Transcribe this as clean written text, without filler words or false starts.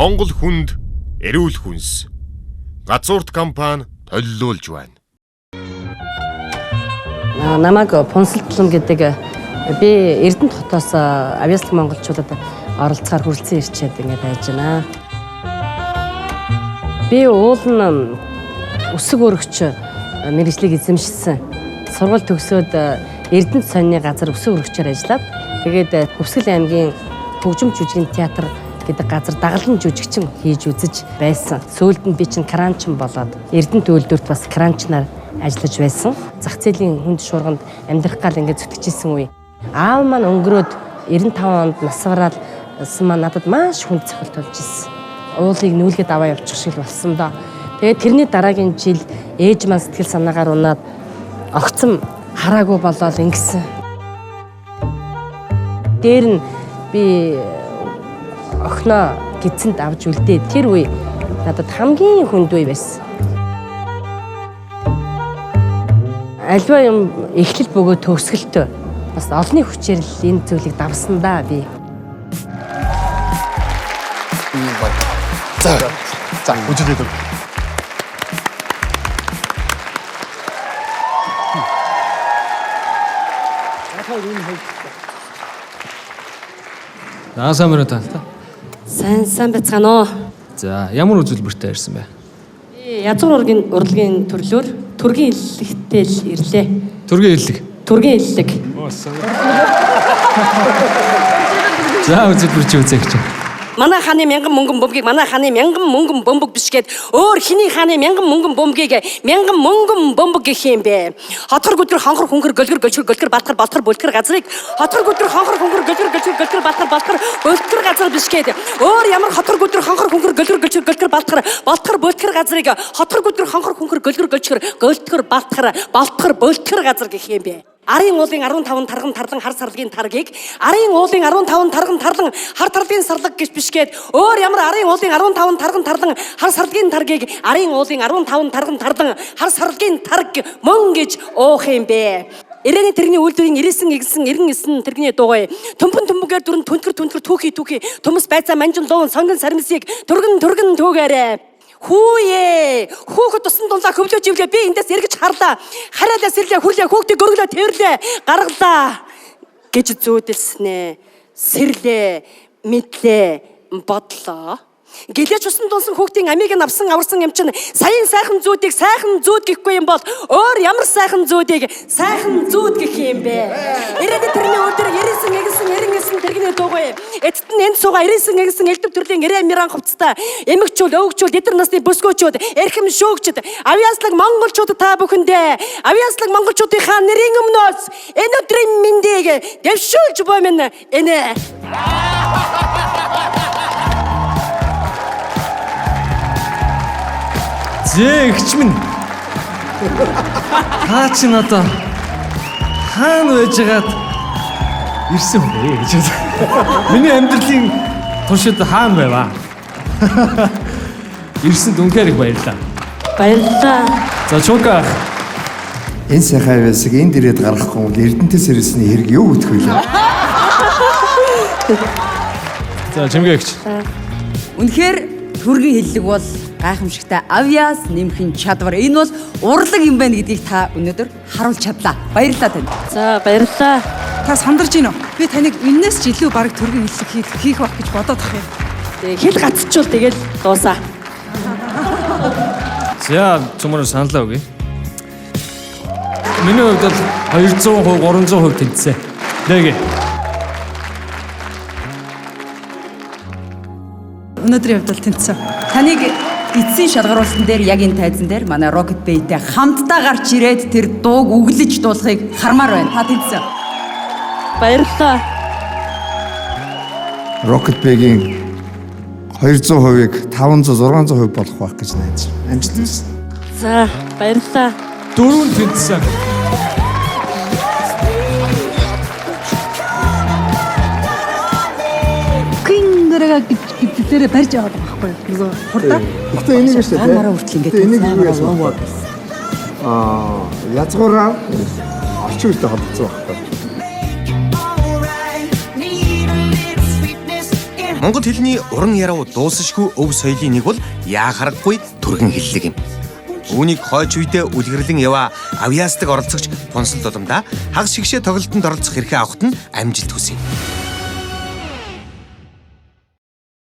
Монгол хүнд эрүүл хүнс. Газуурт компани толилуулж байна. Намайг Пунсалтлан гэдэг би Эрдэнэт хотоос авьяаслаг монголчуудад оролцохоор хүрэлцэн ирчээд ингээд байж байна. Би уул нь өсөг өргөч мэргэжлийг эзэмшсэн. Сургууль төгсөөд Эрдэнэт сонины газар өсөг өргөчөөр ажиллаад тэгээд Хөвсгөл аймгийн хөгжим жүжигийн театр гэдэг газар дагалан жүжигчин хийж үзэж байсан. Сүүлд нь би чинь кранчин болоод Эрдэнэт үйлдвэрт бас кранчнаар ажиллаж байсан. Зах зээлийн хүнд шуурганд амьдрах гал ингээд зүтгэжсэн үе. Аав маань өнгөрөөд 95 онд нас бараад маань надад маш хүнд цохилт болж ирсэн. Уулыг нүүлгээд аваа явчих шиг болсон доо. Тэгээд тэрний дараагийн жил ээж маань сэтгэл санаагаар унаад огцом хараагүй болоод ингэсэн. Дээр нь би охиноо гидсэнд авч үлдээ. Тэр үе надад хамгийн хүнд үе байсан. Альва юм эхлэл бөгөөд төгсгөлтөө бас олонний хүчээр л энэ зүйлийг давсан да би. За. За, үзүүлээд өг. За сайн байна уу та? Сайн сайн байцгаана уу? За ямар үзүүлбэртэй ирсэн бэ? Би язгуур урлагийн төрлөөр төргийн хэллэгтэй л ирлээ. Төргийн хэллэг. Төргийн хэллэг. За үзүүлбэр чи үзээч. Манай хааны мянган мөнгөн бөмбөгийг манай хааны мянган мөнгөн бөмбөг биш гээд өөр хиний хааны мянган мөнгөн бөмбөгийг мянган мөнгөн бөмбөг гэх юм бэ. Хотгор гүдгэр хонхор хүнхэр гөлгөр гөлчгөр гөлгөр балтгар болтгор бүлтгэр газрыг хотгор гүдгэр хонхор хүнхэр гөлгөр гөлчгөр гөлгөр балтгар болтгор бүлтгэр газар биш гээд өөр ямар хотгор гүдгэр хонхор хүнхэр гөлгөр гөлчгөр гөлгөр балтгар болтгор бүлтгэр газрыг хотгор гүдгэр хонхор хүнхэр гөлгөр гөлчгөр гөлтгөр балтгар болтгор бүлтгэр газар гэх юм бэ. Арын уулын 15 тарган тарлан хар сарлагын таргийг арын уулын 15 тарган тарлан хар тарлагын сарлаг гэж биш гээд өөр ямар арын уулын 15 тарган тарлан хар сарлагын таргийг арын уулын 15 тарган тарлан хар сарлагын тарг мөн гэж уух юм бэ. Ирэний тэрэгний үйлдвэрийн 99 игсэн 99 тэрэгний дугуй төмпөн төмбөгээр дүрэн түнтгэр түнтгэр түүхий түүхий төмөс байцаа манжин луун сонгон сармисыг түргэн түргэн түүгээрээ. Хүүе! Хүүхэд тусан дунлаа хөвлөөж ивлээ. Би эндээс эргэж харлаа. Хараалаа сэрлээ хүрлээ хүүхдийг гөрөглөө тэрλээ гаргалаа гэж зүүдэлснэ. Сэрлээ, мэдлээ, бодлоо. Гэлээч усан дунсан хүүхдийн амийг нь авсан аварсан юм чинь саяын сайхан зүүдийг сайхан зүүд гэхгүй юм бол өөр ямар сайхан зүүдийг сайхан зүүд гэх юм бэ? Ирээдүйн тэрний өдөр 99 нэгсэн 99 тэрэгний дугуй. Эцэст нь энд суугаа 99 нэгсэн элдв төрлийн 90 миран хувцастай эмэгчүүл, өвгчүүл, эдэр насны бүсгүүчүүд, эрхэм шүүгчд, авьяаслаг монголчууд та бүхэндээ авьяаслаг монголчуудынхаа нэрийн өмнөөс энэ өдрийн мэндийг дэвшүүлж буй минь энэ. Зээ эгч минь. Та чи надаа хаана байжгаад ирсэн бэ гэж. Миний амьдралын туршид хаана байваа? Ирсэнд үнэхээр их баярлалаа. Баярлалаа. За Чука ах. Энэ сайхан авиасыг энд ирээд гаргахгүй бол Эрдэнэтэс ирсний хэрэг юу өгөх вэ? За Чимгээ эгч. Үнэхээр төргийн хэллэг бол гайхамшигтай авьяас нэмхэн чадвар. Энэ бол урлаг юм байна гэдгийг та өнөөдөр харуулж чадлаа. Баярлалаа танд. За баярлалаа. Та сандарч гин үү? Би таныг энэс ч илүү бараг төргийн хэллэг хийх байх гэж бодоод ах юм. Тэгээ хэл гацчул тэгэл дуусаа. За цөмөр саналаа өгье. Миний хувьд бол 200%, 300% тэнцсэн. Нэг. Өнөөдрийн хувьд бол тэнцсэн. Таныг эцсийн шалгаруулалтан дээр яг энэ тайзан дээр манай Rocket Bay-тэй хамтдаа гарч ирээд тэр дууг өглөж дуулахыг хармаар байна. Та тэнцсэн. Баярлалаа. Rocket Bay-гийн 200%-ыг 500 600% болох байх гэж найдаж байна. Амжилт хүсье. За баярлалаа. Дөрөв тэнцсэн. Кингэрэг гэж гэдгээрээ барьж яваад байгаа байхгүй юу? Нөгөө хурдаа. Гэхдээ энийг шүү дээ. Мараа хүртэл ингээд Энийг юу яасан бэ? Язгуураа орчин үетэй холбогдсон байхгүй. Монгол хэлний уран яруу дуусшгүй өв соёлын нэг бол яа харахгүй түргэн хэллэг юм. Үүнийг хойч үедээ үлгэрлэн яваа авьяасдаг оролцогч Пунсал Дуламдаа хагас шигшээ тоглолтод оролцох эрхээ авахт нь амжилт хүсье.